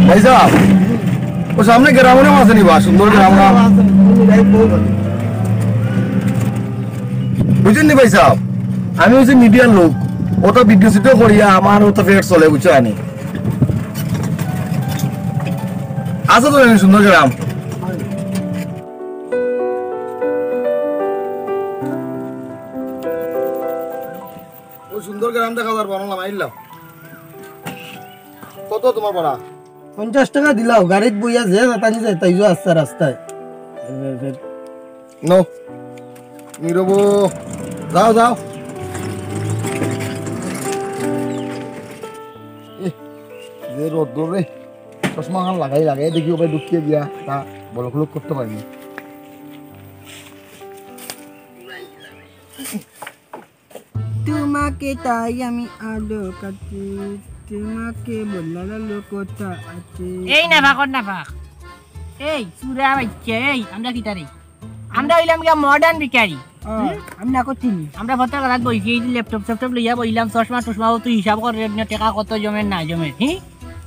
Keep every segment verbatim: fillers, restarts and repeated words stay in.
ভাই সাহেব, ও সামনে গ্রাম না আছে নি বা? সুন্দর গ্রাম না? বুঝছইন নি ভাই সাহেব, আমি অইছি মিডিয়ার লোক, অতা ভিডিও সিডিও করিয়া আমার অতা পেট চলে, বুঝছো নি? আছে তো নি সুন্দর গ্রাম। অউ সুন্দর গ্রাম দেখা যার বানালাম, আইলাম। কত তুমার ভাড়া? পঞ্চাশ টেকা দিলাও, গাড়িত বইয়া যে যাইতানি যাইতাই যে আস্তা রাস্তায়। নো, নীরব, যাও, যাও। এহ, যে রোদ রে, চশমা খান লাগাই লাগাই দেখি ওবায় ঢুকিয়া গিয়া তা বলক লক করতে পারিনি। তোমাকে তাই আমি আলো কাটি, তোমাকে বলার আলো কথা আছে। এই নাফাক, অর নাফাক। এই, চুরা বাইচ্চা, এই, আমরা কিতা রে? আমরা অইলাম গিয়া modern ভিখারি। ও, হুম? আমি না করছি নি। আমরা ফতর গাদাত বইছি, এই যে ল্যাপটপ স্যাপটপ লইয়া বইলাম, চশমা টশমা, অউ তুই হিসাব কর রে, টেকা কত জমের না জমের, হি?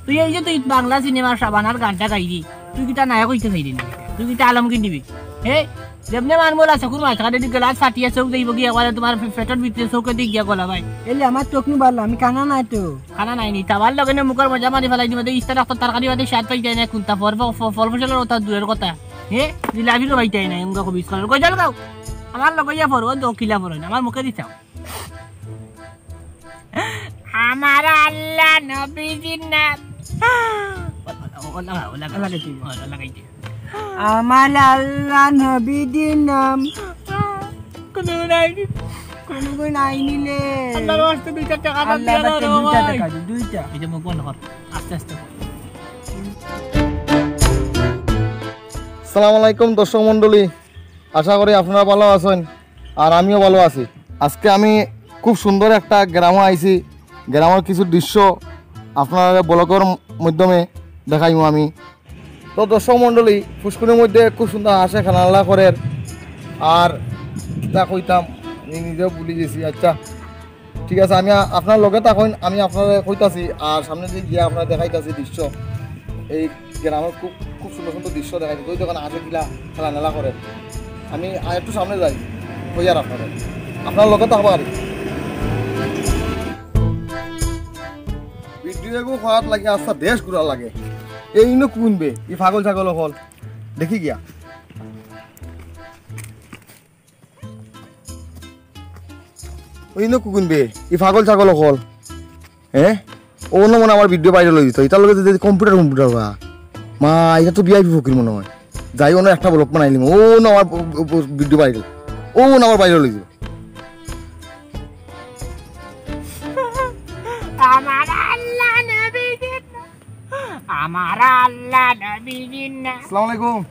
তুই এই যে তুই বাংলা সিনেমার শাবানার গানটা গাইলি, তুই কিতা নায়ক অইতে চাইলি নি? তুই কিতা আলমগীর নিবি? হে? যেমনে মানবলা চকুর মাঝখানে দি গ্লাস ফাটিয়া চউখ যাইবো গি একবারে তুমার ফে-, পেটর ভিতরে চউখে দি গিয়া গলা ভাই। এলে আমার চউখ নু বাড়লো, আমি কানা নাই তো। কানা নাই নি, তাওয়ার লগে নে মুখর মজা মারি ফালাই দিবা, ইস্তা ডাক্তার তরকারি বাদে স্বাদ পাই যায় না কুন্তা, ফল, ফল, ফল ফসলর কথা দূরের কথা। হে? জিলাপিরও পাইতাই না, এমগা কবিস করার। গজল গাও। আমার লগে ইয়া পড়ো, দো কিলা পড়ো না, আমার মুখে দিতাও। আমার আল্লাহ নবীজির নাম। ও, ও, ও, লাগা, ও, লাগা। লাগাইতে। ও, লাগাইতে। আমার আল্লাহ নবীজির নাম। কোনো নাই। কোনো নাই নিলে। আল্লাহর ওয়াস্তে দুইটা টেকা দাও, আল্লাহর দিয়া দাও ওয়াস্তে রে দুইটা ভাই। টেকা দি, দুইটা। এই যে মুখ বন্ধ কর। আস্তে আস্তে কর। আসসালামু আলাইকুম দর্শক মণ্ডলী, আশা করি আপনারা ভালো আছেন। আর আমিও ভালো আছি। আজকে আমি খুব সুন্দর একটা গ্রামো আইছি, গ্রামর কিছু দৃশ্য আপনারারে ব্লগর মাধ্যমে দেখাইমু আমি। তো দর্শক মণ্ডলী, ফুসকুনির মধ্যে খুব সুন্দর হাঁসে খেলাধুলা করের। আর কিতা কইতাম, আমি নিজেও ভুলি গেছি। আচ্ছা, ঠিক আছে, আমি আ-, আপনারা লগে থাকইন, আমি আপনারারে কইতাছি, আর সামনে দি গিয়া আপনারারে দেখাইতাছি দৃশ্য। এই গ্রামর খুব, খুব সুন্দর সুন্দর দৃশ্য দেখাইতাছি। ওই দেখইন হাঁসে কিলা খেলাধুলা করের। আমি আর একটু সামনে যাই, কই আর আপনারারে। আপনারা লগে থাকবা আর। ভিডিও এগু করাত লাগে, আস্তা দেশ ঘুরা লাগে। এই ইনো কুনবে, ই পাগল ছাগল অকল। দেখি গিয়া। ওই ইনো কুকুন বে, ই পাগল ছাগল অকল। হে? অউ নু মনে আমার ভিডিও ভাইরাল অই যিতো। ইতার লগে যদি কম্পিউটার কম্পিউটার অয়। মা, ইটা তো ভিআইপি ফকির মনে অয়। যাই অনো একটা ব্লগ বানাইলিমু। অউ নু আমার ব-, ব-, ব-, ভিডিও ভাইরাল। অউ নু আমার ভাইরাল অই যিবো। আমার আল্লাহ নবীজির নাম। আমার আল্লাহ নবীজির নাম। আসসালামু আলাইকুম।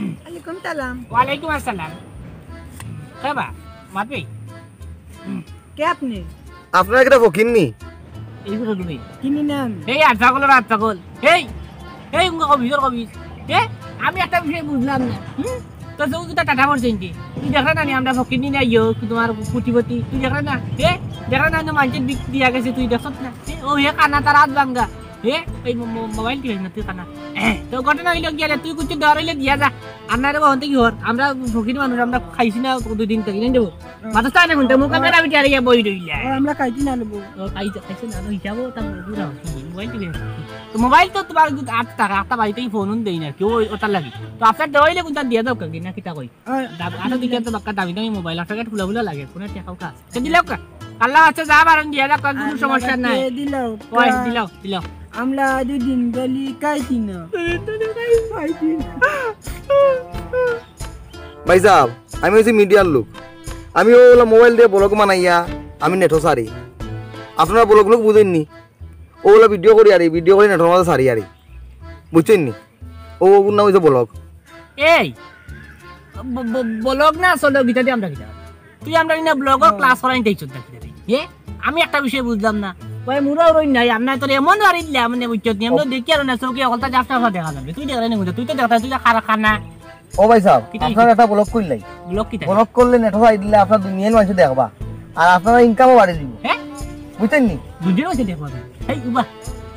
ওয়ালাইকুম সালাম। ওয়ালাইকুম আসসালাম। কে বা? মাতবি? কে আপনি? আপনারা কিতা ফকির নি? এই কথা তুমি। কিনি নাম? এই আট পাগল, আট পাগল। এই, এই উঙ্গা কবিস, ওর কবিস। এ, আমি একটা বিষয় বুঝলাম না। হুম? তো চউখ কিতা টাটা পড়ছে ইনকি? তুই দেখরে না নি আমরা ফকির নি না ইয়ো, তুমার কুটিপতি। তুই দেখরে না? এ, দেখরে না, মানষে বিক দিয়া গেছে, তুই দেখছত না? এ, ও হে কানা তার আত ভাঙ্গা। এ, এই মো-, মো-, মোবাইল টিপস না, তুই কানা। তো ঘটনা অইলো গিয়া রে, তুই কিছু দেওয়ার অইলে দিয়া যা। আর না রে বা, অন্তে কি হর? আমরা ফকির মানুষ, আমরা খাইছি না দুই দিন থাকি, নাই দেবো। মাথা চায় না কোনটা, মুখ আপনার আমি টিয়ারে গিয়া বই রইলা। ও, আমরা খাইছি না নেবো। ও, খাইছে, খাইছে না, তো হিসাবও তার বুঝা হচ্ছে না, মোবাইল টিপে। তো মোবাইল তো তোমার আট টাকা, একটা বাড়িতেই ফোন দেই না, কেউ ওই, ওটার লাগি। তো আপনার দেওয়া অইলে কোনটা দিয়া দাও কাকি, না কিতা কই? আ, দাম, আরো দিকে তো বাক্কা দামি দামি মোবাইল, আপনার কাছে ফুলা ফুলা লাগে, কোন টেকাও কাজ। তো দিলাও কা? আল্লাহ আছে, যা পারেন দিয়া দাও, কোনো আল্লাহ সমস্যা আছে, নাই। দিলাও ওই, কা? দিলাও, দিলাও। আমরা দুই দিন ধরি খাইছি না। খাইছি না। ভাই সাহেব, আমি হইছি মিডিয়ার লোক। আমি ওলা মোবাইল দিয়া ব্লগ বানাইয়া আমি নেটো ছাড়ি। আপনারা ব্লগ লোক বুঝইন নি? ওলা ভিডিও করি আরি, ভিডিও করি নেটোর মাঝে ছাড়ি আরি। বুঝছইন নি? ও, ওগুর নাম হইছে ব্লগ। এই, ব-, ব-, ব্লগ না চলে, গীতা দিয়ে আমরা গীতা। তুই আমরা না ব্লগর ও। ক্লাস করাই দিতে ইচ্ছুক দেখি রে। এ? আমি একটা বিষয় বুঝলাম না। কয় মুরা ওরই নাই, আমরা তোর এমন বাড়ি দিলে, মানে বুঝছত নি, আমরা ও। দেখি আর না, চোখে অকলতা জাফটা দেখা যাবে। তুই দেখলে নি, তুই তো দেখলে, তুই যা খারা খানা। ও ভাই সাহেব, কিতা আপনার হইছে? একটা ব্লগ করলাই। ব্লগ কিতা? ব্লগ করলে নেট হয় দিলে আপনার দুনিয়ার মানুষ দেখবা। আর আপনারা ইনকামও বাড়ি দিব। হ্যাঁ? বুঝছেন নি? দুনিয়ার মানুষ দেখবা। এই উবা,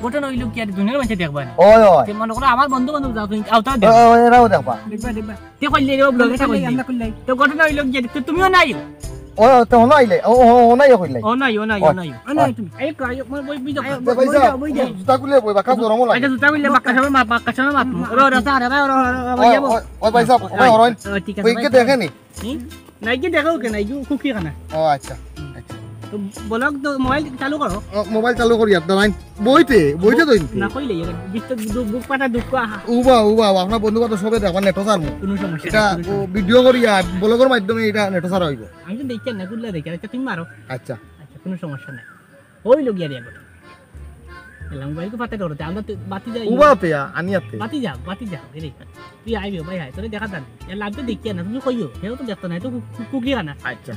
ঘটনা অইলো কি আর দুনিয়ার মানুষ দেখবা না? ওই, ওই। তে মনে করো আমার বন্ধু বান্ধব যাও, তুমি আওতাও দেখবা। ওই, ওই, এরাও দেখবা। দেখবা, দেখবা। তে কইলে রে, ও ব্লগে তা কইলে। আমরা কইলাই। তো ঘটনা অইলো কি, তো তুমিও নাই। ও, তো হনো আইলে। ও, ও, ও নাই কইলাই। ও নাই, ও নাই, ও নাই। ও নাই তুমি। এই কই, মই বই, বই দেখো। আয়, এ ভাই বই সাহেব, দাও, বই দাও। জুতা খুলে বই, বাক্কা গরমও লাগে। আচ্ছা, জুতা খুলে বাক্কা সামনে মাপ, বাক্কা সামনে মাপ। ওরে, ওরে, আরে ভাই, ওরে, ওরে, ওরে, ওই, ওরে। ওই, ওই ভাই সাহেব, ওই, ওই, হরইন। ও, ঠিক আছে, ওই ভাই, কে ঠিক দেখে আছে। নি? হুম? নাই কি দেখো কে, নাই কি খুকি খানা। ও আচ্ছা, আচ্ছা। তো ব্লগ তো মোবাইল চালু করো। ও, মোবাইল চালু করি আর দাঁড়াইন। বইতে, বইতে তো না ইনতে। কইলে, এর ভিতর দু-, বুক ফাটা দুঃখ, আহা। উবা, উবা, আপনার বন্ধু বান্ধব সবে দেখবা, নেটো ছাড়মু। কোনো সমস্যা এটা নাই, কোনো ও সমস্যা নাই। ভিডিও করি আর ব্লগর মাধ্যমে এটা নেটো ছাড়া হইব। আমি তো দেখি না, গুল্লা দেখি, আচ্ছা তুমি মারো। আচ্ছা। আচ্ছা, কোনো সমস্যা নাই। ওই লগিয়া দিয়া গো। এলাম ভাই, কো ফাটা করতে, আমরা তো বাতি যাই। উবা তে, আনি আতে। বাতি যাও, বাতি যাও, এরে। তুই আইবি, ভাই, হাই, তোরে দেখা যান। এ লাভ তো দেখিয়া না, তুমি কইও, হেও তো দেখতো না, এ তো কু-, কু-, কুকলি খানা। আচ্ছা।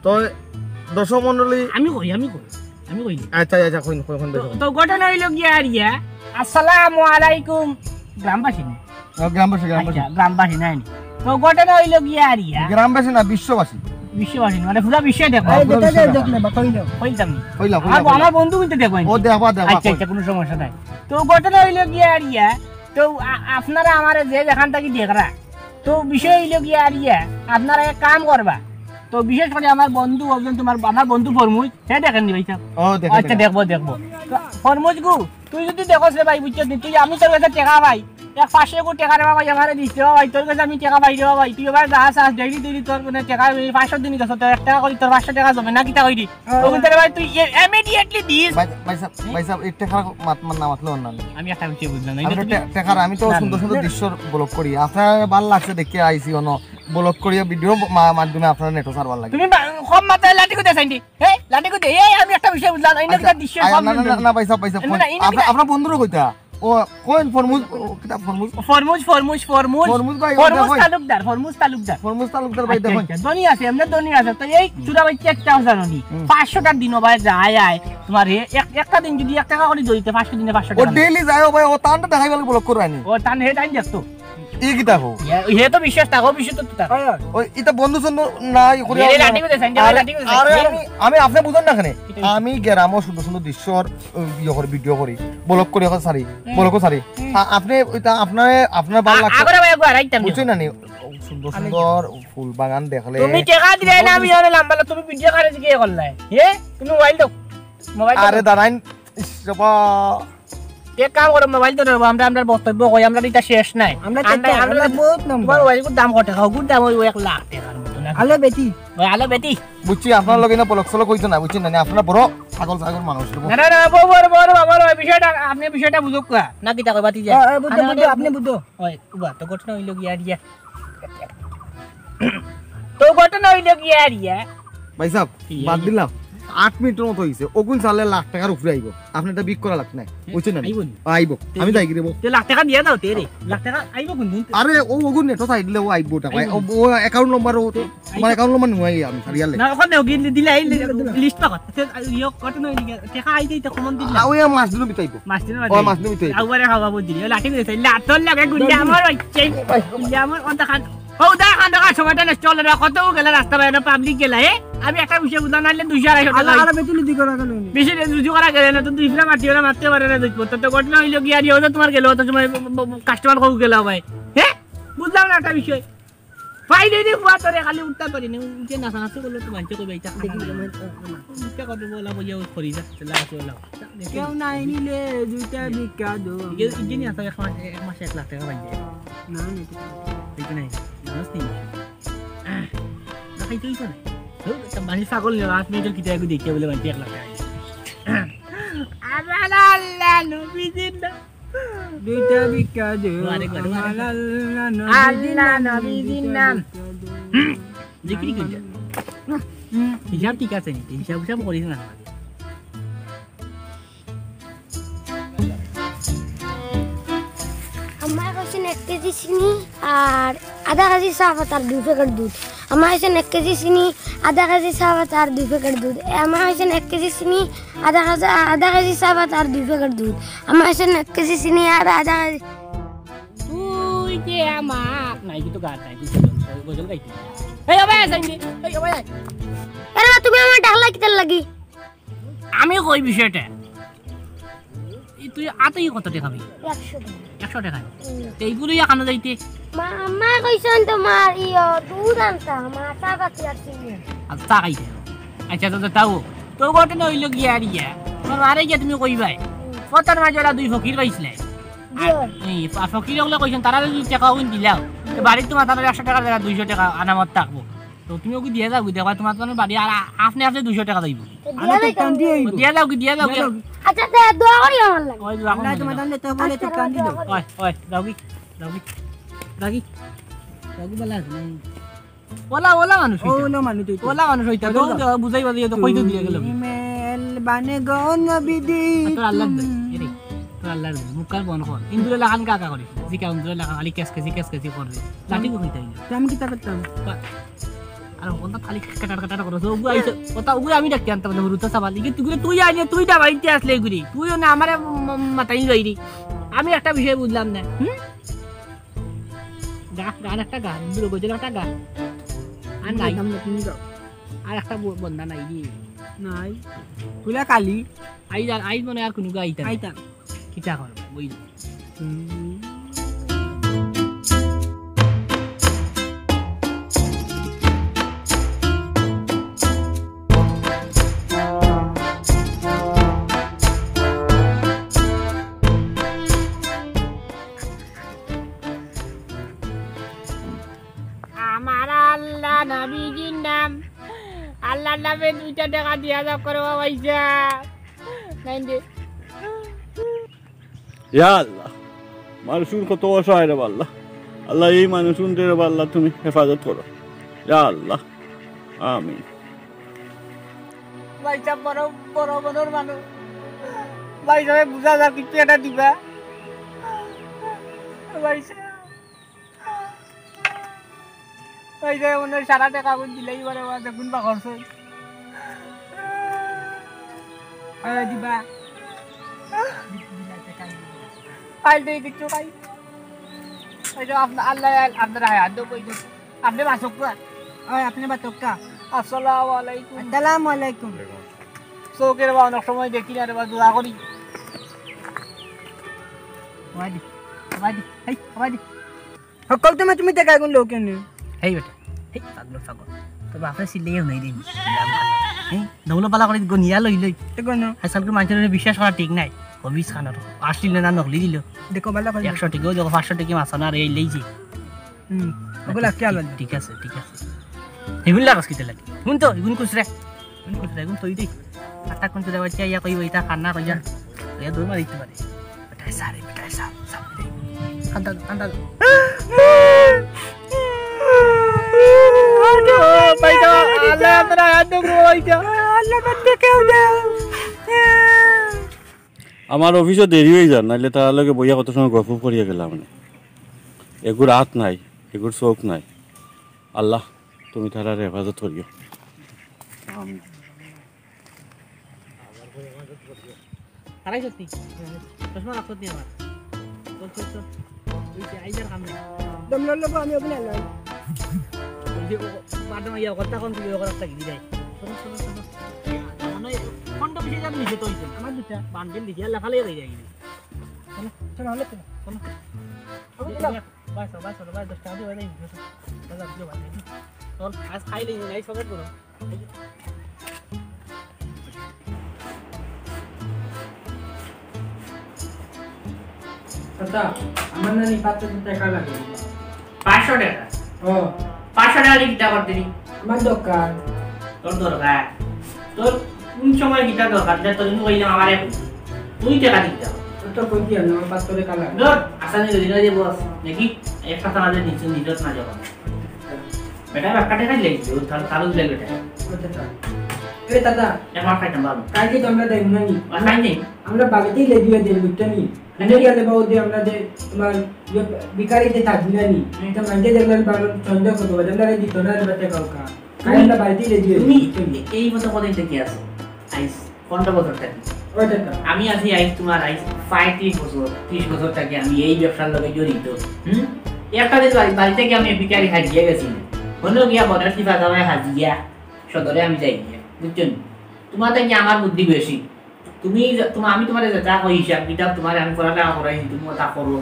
তো দর্শক মণ্ডলী আমি কই, আমি কই, আমি কই। আচ্ছা, আচ্ছা, কইন, কইন, কইন, তো, কইন। তো ঘটনা অইলো গিয়া আর ইয়া, আসসালামু আলাইকুম, গ্রামবাসী না। ও, গ্রামবাসী, গ্রামবাসী। আচ্ছা, গ্রামবাসী নাই নি। তো ঘটনা অইলো গিয়া আর ইয়া। গ্রামবাসী না, বিশ্ববাসী। বিশ্ববাসী না, মানে পুরা বিশ্বই দেখো। এই, পুরা দেখো, বিশ্বই দেখো। দেখো না, বা কইলো। কইতাম নি। কইলা, কইলা, আমার, কইলা। আমার বন্ধু কিন্তু দেখো। ও, দেখবা, দেখবা, আচ্ছা, কই। আচ্ছা, কোনো সমস্যা নাই। তো ঘটনা অইলো গিয়া আর ইয়া, তো আ-, আপনারা আমারে যে যেখান থাকি দেখরা, তো বিষয় অইলো গিয়া আর ইয়া, আপনারা এক কাম করবা। তো বিশেষ করে আমার বন্ধু, একজন তোমার, আমার বন্ধু ফরমুজ, হে দেখেন নি ভাই সাহেব? ও, দেখো, আচ্ছা, দেখো। দেখবো, দেখবো। তো ফরমুজ গু, তুই যদি দেখোস রে ভাই, বুঝছস নি? তুই আমি তোর কাছে টেকা পাই, এক পাঁচশো গু টেকা রে বাবা, আমারে দিস রে বাবা, তোর কাছে আমি টেকা পাই রে বাবা, তুই এবার যা চাস, ডেইলি ডেইলি তোর মানে টেকা, এই পাঁচশো দিনই গেছে, তোর এক টেকা করি তোর পাঁচশো টেকা জমে না, কিতা করি? ও। ও কিন্তু রে ভাই, তুই এ-, immediately দিস। ভাই, ভাই সাহেব, ভাই সাহেব, এই টেকার মাত-, মাত-, না মাতলে অন্য নেই। আমি একটা বিষয় বুঝলাম না, আমি এটা তো তুমি টে-, টেকার, আমি তো না, সুন্দর না। সুন্দর দৃশ্যর ব্লগ করি, আপনার ভালো লাগছে দেখে আইছি অন্য ব্লগ করি, ভিডিও মা-, মাধ্যমে আপনার নেটো ছাড়বার লাগে। তুমি বা-, কম মাত্রায় লাঠি কোথায় চাইনি? এই, লাঠি কোথায়? এই, আমি একটা বিষয় বুঝলাম না, এই আচ্ছা, একটা দৃশ্য আ, সব না, না, না, মিলবে। না, ভাই সাহেব, ভাই সাহেব, না, কইন। না, এই আপনা-, আপনার বন্ধুরে কইতা। ও, কইন ফরমুজ, ও, কিতা ফরমুজ? ফরমুজ, ফরমুজ, ফরমুজ। ফরমুজ ভাই, ফরমুজ ওটা কই? তালুকদার, ফরমুজ তালুকদার। ফরমুজ তালুকদার ভাই, আচ্ছা, দেখো। আচ্ছা, ধনী আছে, এমনি ধনী আছে। তো এই হুম। চুরা ভাই একটা কথা জানো নি? হুম। পাঁচশোটার দিন ভাই যায় আয়, তোমার এ-, এক-, একটা দিন যদি এক টেকা করে দিতে, পাঁচশো দিনে পাঁচশো ও টেকা। ডেইলি যায়, ও ভাই, ও তানটা দেখাই বলে ব্লগ করে আনি। ও তান হে টাইম দেখতো। ই কিতা কও? হে, হে তো বিশ্বাস থাকো, বিশ্বাস তো থাকো। ওই, ইতা বন্ধু সন্ধু না, ই করে এরে আমরা লাঠি করে দেন, আরে, লাঠি করে দেন। আরে, আমি, আমি আপনি বুঝেন না কেনে? কিতা? আমি গ্রামও সুন্দর সুন্দর দৃশ্যর, উম, ইয়ে করি, ভিডিও করি, ব্লগ করি, এখন সারি, হুম। ব্লগও সারি। হুম। আ-, আপনি ওইটা আপনারে, আপনার ভালো আ-, লাগছে। আগরে ভাই, একবার আইতাম বুঝছেন না নি? সুন্দর আমি সুন্দর ফুল বাগান দেখলে তুমি টেকা দিলে না, আমি অনেক লম্বা, তুমি ভিডিও করে কি করলে? হে? তুমি মোবাইল দাও। মোবাইল দাও। আরে দাঁড়াইন, ইস, বাবা। এক কাম করো, মোবাইল তো ধরবো, আমরা, আমরা বক্তব্য কই, আমরা এটা শেষ নাই। আমরা আমরা, চেষ্টা, আমরা আমরা বহুত নম্বর। তোমার ওই গুড় দাম কত? খাও, গুড় দাম ওই এক লাখ টেকার মতো না? আলো বেটি। ওই আলো বেটি। বুঝছি, আপনার লগে না পলক সলক হইতো না, বুঝছেন না? আপনারা বড় ছাগল ছাগল মানুষ। না, না, না, বড়, বড়, বড়, বড়, ওই বিষয়টা, আপনি বিষয়টা বুঝুক না। না, কিতা কইবা, তুই যা। এ, এ, বুঝো, আরে, বুঝো, আরে, আপনি বুঝো। ওই, উবা, তো ঘটনা হইল গিয়া, আর ইয়া। তো ঘটনা হইল গিয়া, আর ইয়া। ভাই সাহেব, কি বাদ হইল? দিলাম। আট মিনিটের মতো হইছে। ওগুন চালে লাখ টাকার উপরে আইব। আপনি এটা বিক করা লাগবে না। এ, বুঝছেন না? আইব নি? আইব। তে, আমি যাই কি দেবো? তে লাখ টাকা দিয়া দাও, তে রে। লাখ টাকা আইব কোন দিন? আরে, ও ওগুন নেটো সাইড দিলে ও আইব টাকা। আইব। ও, ও অ্যাকাউন্ট নাম্বার ও, তে, তোমার আইব। অ্যাকাউন্ট নাম্বার নিয়ে আমি সারিয়ালে। না, ওখানে ওকে দিলে, এই লি-, লিস্ট পাকত। তে, ইয়ো, কত নয় লিখে? টাকা আইতে তো কমন দিন না। আ, ওই মাস দিন বিতাইব। মাস দিন ও, মাস দিন বিতাইব। আউবারে খাওয়া বল দিলি। ও লাঠি দিতে, লাঠর লগে গুলি আমার হচ্ছে। গুলি আমার অন্ধকার। ও দা, খান দোকান সময়টা নষ্ট হলো না, কত গেলে রাস্তা বাইরে পাবলিক গেলে, এ? আমি একটা বিষয় বুঝলাম, নাইলে দুইশো আড়াইশো টাকা আলা, হইতো। আলা বেতন দি করা গেল নি। বেশি রে, রুজু করা গেলে না, তো দুই ফিরা মাটি ওরা মারতে পারে না, দেখবো। তো, তো ঘটনা হইলো কি, আর ইয়ে হইলো তোমার গেল, অত সময় ব-, ব-, ব-, কাস্টমার কম গেল ভাই। হ্যাঁ? বুঝলাম না একটা বিষয়। পাইলে রে বুয়া তোরে খালি উঠতে পারি না, উঠে নাচানাচি করলে তো মানছে কই ভাই, তা খানা দেখি নাই। আমার তো, আমার তো। উঠতে কত বলা বইয়া ওই খড়ি যাচ্ছে, লাগাচ্ছে ওলা। কেউ নাই নিলে দুইটা ভিক্ষা দো। ইগে, ইগে নিয়ে আসা এক মাস, এক মাসে এক লাখ টাকা পাই যায়। না, না, এটা ঠিক আছে। ঠিক নাই, জানোস নি? না, খাইতেই তো না। ধুর, একটা বাড়ির ছাগল নিয়ে আট মিনিটের কিতা একটু দেখিয়া বলে বাড়িতে এক লাখ টাকা। আল্লাহ, আল্লাহ, নবীজির নাম। দুইটা ভিক্ষা দে, ও, আরেকবার, ও, আল্লাহ, আরেকবার। আল্লাহ, নবীজির আল্লাহ, নাম, নবীজির দুইটা নাম। ভিক্ষা দে। হুম, দেখি কি কইলা? হুম, হিসাব ঠিক আছে নি? হিসাব হিসাব করিস না। আমায় কইছেন এক কেজি চিনি আর আধা কেজি চা পাতা আর দুই প্যাকেট দুধ। আমায় কইছেন এক কেজি চিনি, আধা কেজি চা পাতা আর দুই প্যাকেট দুধ। এ, আমায় কইছেন এক কেজি চিনি, আধা কেজি, আধা কেজি চা পাতা আর দুই প্যাকেট দুধ। আমায় কইছেন এক কেজি চিনি আর আধা কেজি। তুই যে আমার নাই কিন্তু গান নাই, তুই গজল, গজল গাইতে। এই, ও ভাই, আয় সাইডে। এই, ও ভাই, আয়। আরে, তুমি আমারে ডাকলা কিতার লাগি? আমি কই বিষয়টা। এই তুই আতে কত টাকা পাবি? একশো টাকা। একশো টাকা? হুম। তো এইগুলোই এখানে যাইতে? মা, আম্মা কইছেন তোমার ইয়ো দুধ আনতাম, আটা বাকি আর চিনি। আর চা খাইতে? আচ্ছা, তো, তো তাও। তো ঘটনা হইলো গিয়া আর ইয়া। তোমার মারে গিয়া তুমি কইবায়। হুম। কতর মাঝে ওরা দুই ফকির পাইছিলে। আর জি। এই ফ-, ফকির ওগুলো কইছেন, তারা যদি টাকা ওগুন দিলাও, তো বাড়িত তোমার তারা একশো টাকা জায়গা দুইশো টাকা আনামত থাকবো। তো তুমি ওকে দিয়া যাও, দেখবা তোমার, তোমার বাড়ি আর আ-, আপনে আপনে দুইশো টাকা যাইবো। তো দিয়া যাও, দিয়া যাও কি, দিয়া যাও কি? দিয়া যাও। আচ্ছা, তে দোয়া করি আমার লাগি। ওই দোয়া আল্লাহ করো তোমার না। জানলে তো বলে তো আচ্ছা, কান্দি দোয়া দাও। করি। ওই, ওই, যাও কি? যাও কি? যাও কি? যাও কি বলা আছে? ওলা, ওলা মানুষ ও, হইতা। ওলা মানুষ হইতা। ওলা মানুষ হইতা। ওলা তো যাও। বুঝাই বাজাই তো কইতে দিয়া গেল। মেল বানে গো নবীজি। তোর আল্লাহর দোয়া। এরে, তোর আল্লাহর দোয়া। মুখ কান বন্ধ কর। ইন্দুরে লাখান কাকা করে। জিকা ইন্দুরে লাখান খালি কেস কেসি, কেস কেসি করে। লাঠি কো হইতা হইলো। তো আমি কিতা করতাম? বা-, আর ওখানটা খালি কাটার কাটার করো। তো ওগু আইছে, ওটা ওগু আমি ডাকতে আনতাম না, হুরুতা সাবাল। ইগে তুই, তুই আইলে, তুই দাবাইতে আসলে এগুলি। তুইও না আমারে ম-, ম-, মাতাই লইরি। আমি একটা বিষয় বুঝলাম না। হুম? গা, গান একটা গা, দুর্গা গজল একটা গা। আর নাই। গান তুমি গাও। আর একটা ব-, বন্দা নাই রে। নাই। খুলা কালি। আইজ আর, আইজ মনে হয় আর কোনো গা আইতা নাই। আইতা। কিতা করবো, বুঝলি? হুম। আমার আল্লাহ নবীজির নাম, আল্লাহর নামে দুইটা টাকা দিয়া যাও করবো পয়সা। নাই দে। ইয়া আল্লাহ, মানুষগুন কত অসহায় রে আল্লাহ। আল্লাহ, এই মানুষগুনরে রে আল্লাহ তুমি হেফাজত করো। ইয়া আল্লাহ, আমিন। ভাই সাহেব, বড়, বড় মনর মানুষ। ভাই সাহেব, বুঝা যা, কিছু একটা দিবা। ভাই সাহেব। ওই যে মনে হয় সারা টাকা গুণ দিলেই পারে, ওরা দেখুন বা খরচ হয়। ওই দিবা। দিলা টাকা দিবা। খাই দেই কিছু খাই। ওই যে আপনা-, আল্লাহ, আপনার হায়াত দেবো, ওই যে আপনি বাসক্কা। ওই আপনি বাসক্কা। আসসালামু আলাইকুম। আসসালামু আলাইকুম। চোখের বা অনেক সময় দেখি না রে বা, দোয়া করি। ওয়াদি, ওয়াদি, হেই, ওয়াদি। হকল তুমি, তুমি টেকা গুন লও কেনে? হেই বেটা, হেই পাগল, পাগল। তোর বাপরে চিল্লাইয়া হুনাই দিন। হেই, দৌলো পালা করে গনিয়া লই লই। তে কোন? আজকাল করে মানুষের বিশ্বাস করা ঠিক নাই। হবিস খানোর। আসল না, নকলি দিল। দেখো, বালা করে। একশো টেকাও দেখো, পাঁচশো টেকা মাছ না, আর এই লইছি। হুম, ওগুলা কি আলাদা? ঠিক আছে, ঠিক আছে। এগুন লাগাস কিতা লাগি? হুন তো, এগুন খুচরা। এগুন খুচরা, এগুন থই দে। আটা কোন চুদা বাচ্চা ইয়া কইবো, ইটা খান না কইয়া। ইয়া দৌড় মারি দিতে পারে। বেটা সারে, বেটা সারে, সারে। কান্দা, কান্দা। আল্লাহ, আল্লাহ, আল্লাহ, আল্লাহ, আল্লাহ, আল্লাহ, আল্লাহ, আল্লাহ, আল্লাহ। আমার অফিসে দেরি হয়ে যার, নাইলে তার লগে বইয়া কত সময় গল্প করিয়া গেলাম। এগুর হাত নাই, এগুর চোখ নাই। আল্লাহ, তুমি তারারে হেফাজত করিও। তারাই সত্যি। চশমা রাখো তুই আমার। চল, চল, চল। ওই যে আইজার কাম নাই। দম লড়লো গো, আমি অভিনয় লড়। ওই যে ও, বাদে মাইয়া কথা কোন তুই ওখানে একটা গিরি দেয়। শোনো, শোনো, শোনো। মানে পনেরো বিশ হাজার নিচে তো হইছে। আমার দুটা। বান্ডিল লিখিয়া লেখা লেগে যায়। চলো, চলো, হলে চলো। চলো। আমি দিলাম। বাস, বাস, বাস, দশ টাকা দিয়ে বাজাই। বাজার দিয়ে বাজাই। তোর আজ খাইলে নাই সবে পুরো। চাচা, আমার নানি পাঁচশো টাকা লাগে। পাঁচশো টাকা? ও। পাঁচশো টাকা দিয়ে কিতা করতে নি? আমার দরকার। তোর দরকার? তোর কোন সময় কিতা দরকার? দেখ, তোর কিন্তু কইলাম আমার এক তুই টাকা দিতে হবে। তোর তো কই কি আর আমার পাঁচশো টাকা লাগে। ধর, আসানি যদি না যে বস, দেখি, একটা থানা যে নিচে নিজত না যাওয়া। বেটা, বাক্কা টাকা দিলে কি? ও তার, তার উঠলে বেটা। আচ্ছা, আচ্ছা। এ দাদা, এ মার খাইতাম ভালো। কালকে তো আমরা দেখব না নি? আর খাই নেই। আমরা বাড়িতেই লেগে দিয়ে দেব, বুঝতে নি? এনে গেলে বাবু দিয়ে আমরা যে তোমার ইয়ে ভিখারি যে থাকবি না নি? হুম। তো মাঝে দেখলে বারো সন্দেহ করবো, বাজান ধরে দিত না রে বেটা কাউকা। কাল আমরা বাড়িতেই লেগে দিয়ে দেব, তুমি বুঝতে নি? এই মতো কদিন থেকে আছো? আইস পনেরো বছর থাকি। ওই দেখো। আমি আছি আইস তোমার আইস পঁয়ত্রিশ বছর, ত্রিশ বছর থাকি আমি এই ব্যবসার লগে জড়িত। হুম? একটা দিন বাড়ি, বাড়ি থেকে আমি ভিখারি হাজিয়া গেছি। হলো গিয়া বনের কি বাজারে হাজিয়া, সদরে আমি যাই গিয়া। বুঝছো নি? তোমার থেকে আমার বুদ্ধি বেশি। তুমি যা-, তোমার, আমি তোমার যা, যা কই হিসাব কিতাব তোমার আমি পড়ালেখা করাইছি, তুমি তা করো।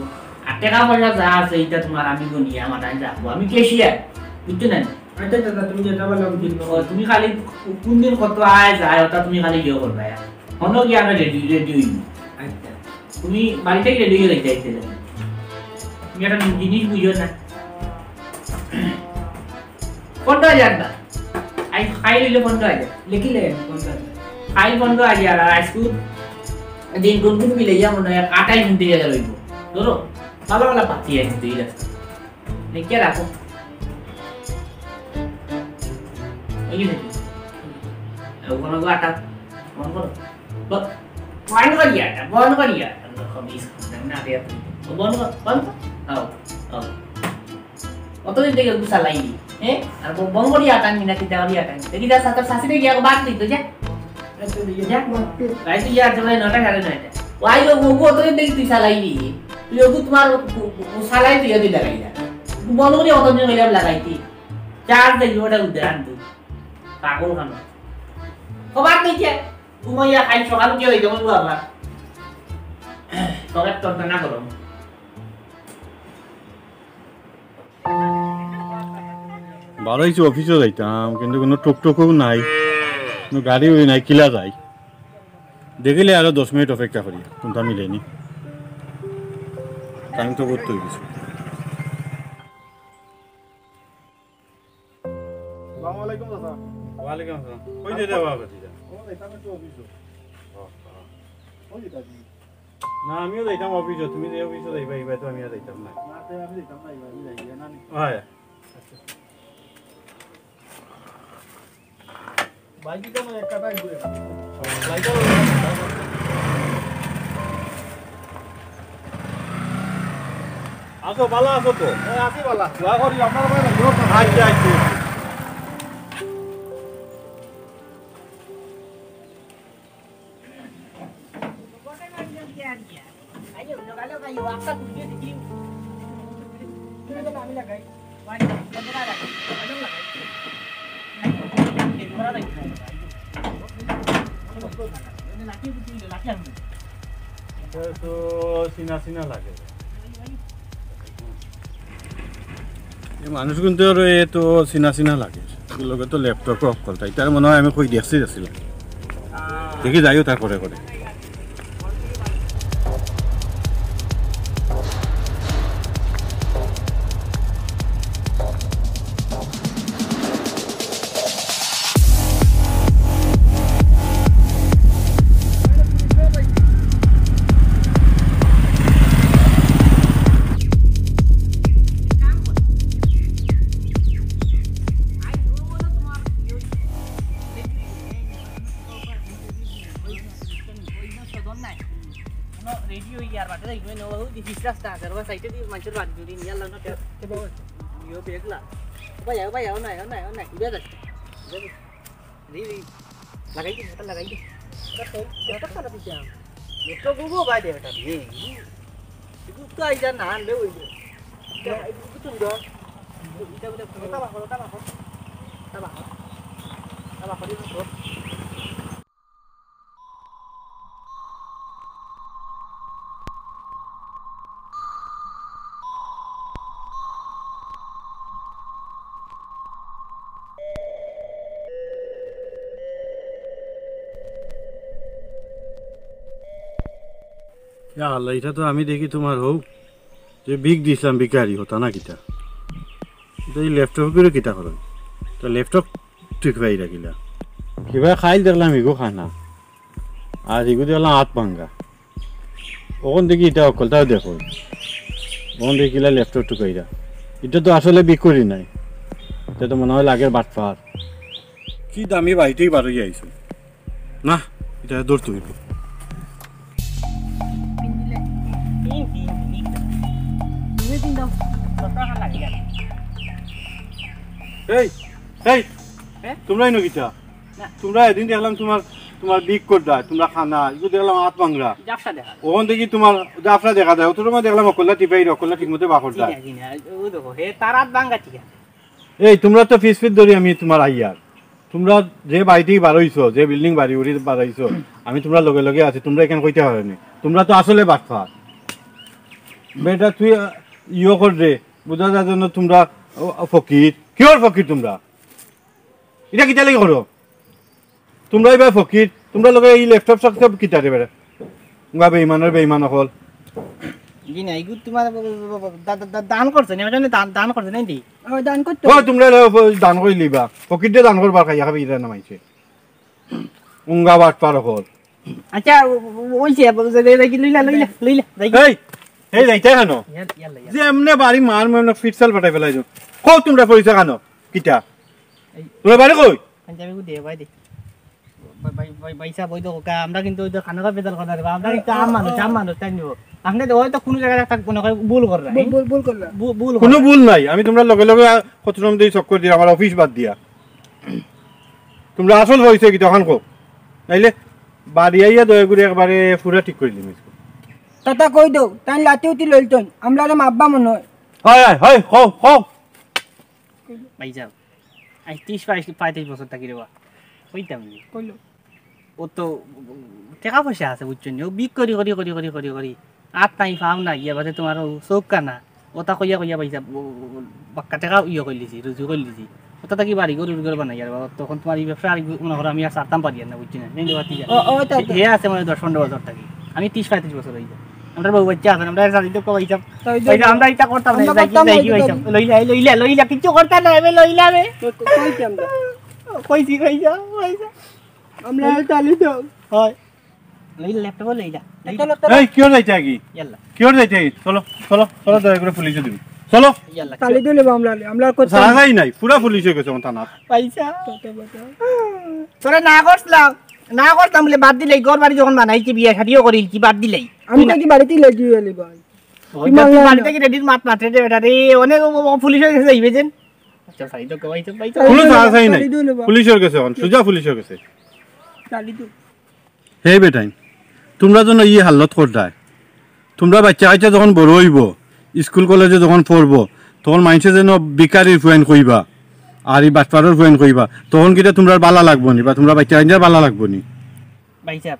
আর টাকা পয়সা যা আছে, এটা তোমার আমি গনিয়া আমার টাইম রাখবো। আমি ক্যাশিয়ার, বুঝছো না? আচ্ছা, আচ্ছা, তুমি যেটা বলো, আমি কিনবো। ও, তুমি খালি কোন দিন কত আয় যায়, ওটা তুমি খালি ইয়ে করবে। হনো গিয়া আমরা রেডি, রেডি হইনি। আচ্ছা। তুমি বাড়ি থেকে রেডি হয়ে যাইতে, যাইতে যাবে। তুমি একটা জিনিস বুঝো না। পনেরো হাজার না। আই, খাই লইলে পনেরো হাজার। লিখিলে পনেরো হাজার। খাই পনেরো হাজার, আর আইসক্রিম দিন কোন কোন মিলে যা মনে হয় আঠাইশ ঊনত্রিশ হাজার হইব। ধরো, ভালো ভালো পাতি আছে দুই রাস্তা। লিখে রাখো। এই যে দেখি। ওখানে গো আটা। বন্ধ করো। ব-, বন্ধ করিয়া আটা, বন্ধ করিয়া আটা। আমরা কবি স্কুল না, আগে আপনি। ও বন্ধ কর, বন্ধ কর। আও, আও। অতদিন থেকে একটু চালাই দি। হ্যাঁ? আর ব-, বন্ধ করিয়া আটা, মিনা কিতা করিয়া আটা। দেখি যা, সাতার শাশুড়ি গিয়া বাদ দিত, যা। আচ্ছা, ঠিক আছে। যা। রাইতে গিয়া আছে ভাই নয়টা, সাড়ে নয়টা। ও আই, ও, ও, অতদিন থেকে তুই চালাই দি। তুই ওগু তোমার ও, ও, ও চালাই তুই ওদি লাগাই যা। বন্ধ করি অতদিন হইলাম লাগাইতি। চার্জ দেখি ওটা উদাহরণ তুই। পাগল খানো। খবর নেই যে, ঘুমাইয়া খাই সকাল উঠিয়া হইতে বলবো আবার। তবে তর্ক না করো। বারোইছি অফিসও যাইতাম, কিন্তু কোনো টুকটুকও নাই, কোনো গাড়িও নাই, কিলা যাই। দেখিলে আরো দশ মিনিট অপেক্ষা করি, কোনটা মিলেনি। টাইম তো করতে হইছে। আসসালামু আলাইকুম চাচা। ওয়ালাইকুম আসসালাম। কই যাইতা বাবা, ভাতিজা? ও, যাইতাম একটু অফিসো। ও, ও। কই যাইতা তুমি? না, আমিও যাইতাম অফিসো। তুমি যে অফিসো যাইবা, ইবায় তো আমি আর যাইতাম না। না, তে আমি যাইতাম না, ইবায় আমি যাই না নি। হয়। আচ্ছা। বাইকে কেন এক কাটায় ঘুরে? বাইকে আছো, ভালা আছো তো? হ্যাঁ, আছি ভালা। দোয়া করি আপনার ভাই ভালো আছেন। আচ্ছা, আচ্ছা। এটা তো চিনা চিনা লাগে। এই মানুষ কিন্তু আর এ তো চিনা চিনা লাগে। এগুলোকে তো ল্যাপটপ অফ করতে। তার মনে হয় আমি কই দেখছি যাচ্ছিলাম। দেখি যাইও তারপরে করে। রেডি হই আর বাটে যাইবে না, ও দি পিছ রাস্তা আছে, আর সাইডে দি মানুষের বাড়ি জুড়ি নিয়ে আল্লাহ না। ইয়ো বেগলা। ভাই, ভাই, ও নাই, ও নাই, ও নাই। রে, রে। লাগাই দে, এটা লাগাই দে। এটা তো, এটা তো না দিতাম। এটা গুগো ভাই দে, এটা দে। গুগো তো আইজা না আনলে ওই দে। এটা, এই গুগো তো উড়া। ইয়া আল্লাহ, ইটা তো আমি দেখি তুমার হউ যে ভিক দিছলাম ভিখারি, হতা না কিতা? তো ই ল্যাপটপ করে কিতা করইন? তো ল্যাপটপ ঠিক পাই রাখিলা। কিবা খাইল দেখলাম ইগু খানা, আর ইগু দেখলাম আত ভাঙ্গা। অখন দেখি ইটা হকলতাও দেখো, অখন দেখি কিলা লেফট টুকাইরা। ইটা তো আসলে ভিক করি নাই, ইটা তো মনে হয় লাগের বাটপার। কি দামি বাড়িতেই বারইয়া আইছো না, ইটা ধরতে হইব। এই, এই, হ্যাঁ? তুমরা ইনো কিতা? না। তুমরা এদিন দেখলাম তুমার, তুমার ভিক কররা, তুমরা খানা, ইগু দেখলাম আত ভাঙ্গরা। জাফরা দেখা। অখন দেখি তুমার জাফরা দেখা যায়, অত সময় দেখলাম অকল্লা টিপাই, অকল্লা ঠিক মতো বাকর জি যায়। না, জি না, ও দেখো, হে তার আত ভাঙ্গা ঠিক আছে। এই তুমরা তো ফিস ফিস ধরি আমি তুমার আইয়ার। তুমরা যে বাড়িতেই বারইছো, যে বিল্ডিং বাড়ি উড়ি বারইছো, আমি তুমরা লগে লগে আছি, তুমরা এখান কইতে পারো নি। তুমরা তো আসলে বাটপার। বেটা তুই, আহ, ইয়ো কর রে, বুঝা যায় যেন তুমরা, ও, ফকির। কিওর ফকির তুমরা? ইটা কিতা লাগি করো? তুমরা ইবা ফকির, তুমরা লগে ই ল্যাপটপ সব কিতা রে বেটা? উঙ্গা বেইমানর বেইমান অকল। জি না, ইগু তুমার দা-, দা-, দা-, দান করছে নি, ওই জন্য দান, দান করছে নি দি? ও, দান করতো। ও, তুমরা লো, দান করি লিবা। ফকির দিয়ে দান করবা, খাইয়া খাবে, ইরা না মাইছে। উঙ্গা বাটপার অকল। আচ্ছা, ও, ও, ওই যে, ও, যে, যে, যে, লইলা, লইলা, লইলা, যাই। এই, এই, যাইতে কেন? ইয়ার, ইয়ার, ইয়ার। যে এমনে বাড়ি মার, মনে ফিটসাল ফাটাই ফেলাই দিও। কও তুমরা পয়সা কেন? কিতা? এই তুমরা বাড়ি কই? পাঞ্জাবি গু দে, ভাই দে। ভাই, ভাই, ভাই, ভাই সাহেব, ওই দেখো, কা-, আমরা কিন্তু ওই যে খানা খাওয়া বেতাল কথা রে, আমরা কিন্তু আম মানুষ, আম মানুষ, তাই নিব। আপনি তো হয়তো কোনো জায়গায় একটা মনে হয় ভুল করলেন। ভুল, ভুল, ভুল করলেন। ভু-, ভুল কোনো করলেন। ভুল নাই, আমি তুমরা লগে লগে আ-, কত সময় দিয়ে চক্কর দিয়ে আমার অফিস বাদ দিয়া। তুমরা আসল হইছে কি তখন কও, নাইলে বাড়ি আইয়া দয়া করে একবারে পুরা ঠিক করে দিবি। তাতা কই দেও, তাই লাতি উতি লইলতন, আমলারে মাব্বা মনে হয়। হয়, হয়, হয়, কও, কও। ভাইসাব, আজ ত্রিশ পঁয়ত্রিশ, পঁয়ত্রিশ বছর থাকি রে বা, কইতাম নি। কইলো। ও তো টেকা পয়সা আছে, বুঝছো নি? ও ভিক করি, করি, করি, করি, করি, করি। আত নাই, পাও নাই, ইয়া বাদে তোমার ও চউখ কানা। ওটা কইয়া কইয়া ভাইসাব, ও, ও, বাক্কা টেকা ইয়ে করিলিছি, রুজি করিলিছি। ওটা থাকি বাড়ি ঘর, উড়ি ঘর বানাই আর বাবা, তখন তোমার এই ব্যবসা আর মনে করো আমি আর ছাড়তাম পারি আর না, বুঝছি না? নেই দেওয়া ঠিক আছে। ও, ও, তা, তা। হে আছে মানে দশ পনেরো বছর থাকি। আমি ত্রিশ পঁয়ত্রিশ বছর হই যায়। আমরা বউ বাচ্চা আছে, আমরা শাদি তো কবাই সব। তাই তো। ভাইসাব, আমরা এটা করতাম না, আমরা দেখি, করতাম না, দেখি, এটা ভাইসাব। করতাম না। লইলা, এই লইলা, লইলা, কিচ্ছু করতাম না, এবে লইলা বে। কই, কই, কই আমরা? কইছি, কইছা, কইছা। আমরা তালি তো। হয়। লইলা, ল্যাপটপ লইলা। চলো, চলো। এই, কিওর যাইতে আগে? ইয়াল্লা। কিওর যাইতে আগে? চলো, চলো, চলো, দয়া করে পুলিশে দিবি। চলো। ইয়াল্লা। তালি দিলে বা আমরা, আমরা করতাম। সারা যাই নাই, পুরা পুলিশ হয়ে গেছে আমার থানার। পয়সা। তোরা না করছিলাম, না করতাম বলে বাদ দিলাই, ঘর বাড়ি যখন বানাইছি, বিয়া শাদিও করিলছি, বাদ দিলাই। আমি তো কি বাড়িতেই লেগে গেলি ভাই। ওই কি মারলে বাড়ি আমরা? থেকে রেডির মাত মাতে রে বেটা রে, অনেক ও, ও, ও পুলিশ হয়ে গেছে, যাইবে যেন। আচ্ছা, সাইড তো কমাইছে, ভাই তো। কোনো তাড়াতাড়ি নাই। তাড়ি দিও না বা। পুলিশের গেছে এখন, সুজা পুলিশের গেছে। তাড়ি দিও। হে বেটাইন, তোমরা যেন ই হালত করতায়, তোমরা বাচ্চা কাচ্চা যখন বড় হইব, স্কুল কলেজে যখন পড়ব, তখন মানুষে যেন ভিখারির ফুয়াইন কইবা, আর এই বাটপারর ফুয়াইন কইবা, তখন কিতা তোমরা বালা লাগবো নি বা তোমরা বাচ্চা কাচ্চার বালা লাগবো নি? ভাইসাব,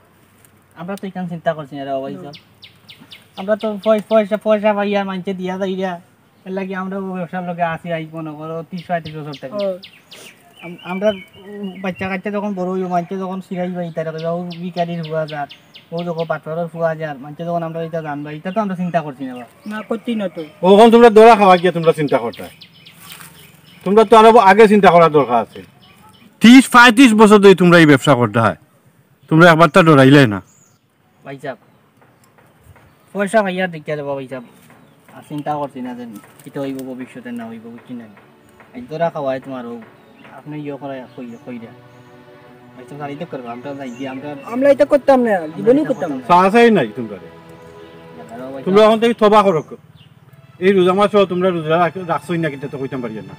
আমরা তো এখান চিন্তা করছি না রে ভাইসাব। আমরা তো পয়-, পয়সা, পয়সা পাইয়া মানুষে দিয়া যাইরা। এর লাগি আমরা ও ব্যবসার লগে আছি, আই মনে করো ত্রিশ পঁয়ত্রিশ বছর থাকি। ও। আম-, আমরা, উম, বাচ্চা কাচ্চা যখন বড় হইব, মানুষে যখন সিরাইবা ইতারে কইবা, "ও ভিখারির ফুয়া যার, ও যখন বাটপারর ফুয়া যার", মানুষে যখন আমরা ইতা জানবা, ইতা তো আমরা চিন্তা করছি না বা। না, করছি না তো। অখন তোমরা ধরা খাওয়া গিয়া তোমরা চিন্তা করতায়। তোমরা তো আরো আগে চিন্তা করার দরকার আছে। ত্রিশ পঁয়ত্রিশ বছর ধরি তোমরা এই ব্যবসা করতায়। তোমরা একবার তা ডরাইলে না। ভাইসাব, পয়সা পাইয়ার দেখিয়া দেবা ভাইসাব, আর চিন্তা করছি না যে কিতা হইব ভবিষ্যতে না হইব, বুঝছি না। আজ ধরা খাওয়ায় তোমার ও, আপনি ইয়ে করে কই, কই দেন। ভাইসাব, আর ইতা করবা, আমরা যাই গিয়া, আমরা আমরা ইতা করতাম না, জীবনই করতাম না। চাচাই নাই তোমরা রে। আর ভাইসাব, তোমরা অখন থাকি তবা করো। এই রোজা মাসও তোমরা রোজা রাখ-, রাখছোই না, কিন্তু তো কইতাম পারি না।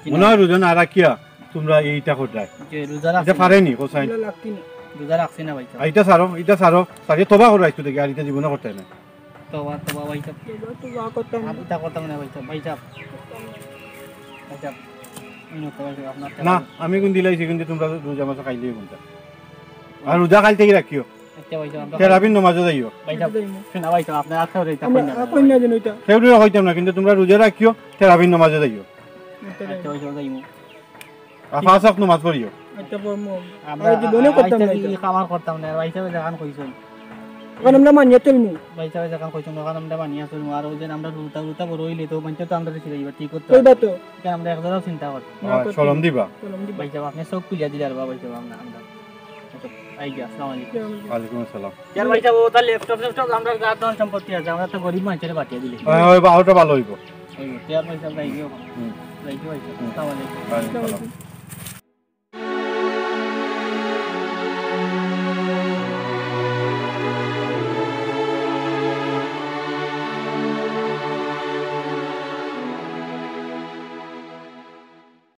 কি মনে না? হয় রোজা না রাখিয়া তোমরা এইটা কররায়। যে রোজা এটা রাখছি না। পারেনি, কোথায়? রোজা রাখছি না। রোজা রাখছি না ভাইসাব। আর এটা ছাড়ো, এটা ছাড়ো, ছাড়িয়ে তবা করো আজকে থেকে, আর এটা জীবনে করতে না। তবা, তবা ভাইসাব। তবা, তবা করতাম না। আর এটা করতাম না ভাইসাব, ভাইসাব। আচ্ছা, অন্য কথা আছে, আপনার না, আমি কুন দিলাইছি, কিন্তু তোমরা রোজা মাসো খাইলিও কুনটা। আর রোজা খাইল থাকি রাখিও। আচ্ছা ভাই সাহেব, আমরা তেরাবির নমাজো যাইও। ভাই সাহেব, শোনা ভাই সাহেব, আপনার আশা রইতা আমরা কইনা কইনা যেন ওইটা। কেউ নয় কইতাম না, কিন্তু তোমরা রোজা রাখিও, তেরাবির নমাজো যাইও। আচ্ছা ভাই সাহেব, যাইমু। আর পাঁচ ওয়াক্ত নমাজ পড়িও। আচ্ছা, পড়মু। আমরা আর জীবনে করতাম না আচ্ছা, এটা। কি কামার করতাম না, ভাই সাহেব যেখান কইছেন। এখন আমরা মানিয়া তুলমু। ভাই সাহেব যেখান কইছেন, ওখান আমরা মানিয়া চলমু। আর ওই যে আমরা রুতা রুতা বড় হইলে তো মানুষ তো আমরা সিলাই বা ঠিক করতে কইবা তো। কেন আমরা এক জোড়াও চিন্তা করি। না হয়, করতে শরম দিবা। শরম দিবা। ভাই সাহেব, আপনি চোখ খুলিয়া দিলে আর বা ভাই সাহেব আমরা, আমরা। আচ্ছা, আই গিয়া, আসসালামু আলাইকুম। ওয়ালাইকুম আসসালাম। ইয়ার ভাই সাহেব, ও তাহলে ল্যাপটপ ল্যাপটপ আমরা যা ধন সম্পত্তি আছে, আমরা তো গরিব মানুষের বাটিয়া দিলে। হ্যাঁ, ওই বারোটা ভালো হইব। এই তো, ইয়ার ভাই সাহেব, যাই গিয়ে ওখানে। হুম। যাই গিয়ে ভাই সাহেব, আসসালামু আলাইকুম। ওয়ালাইকুম আসসালাম।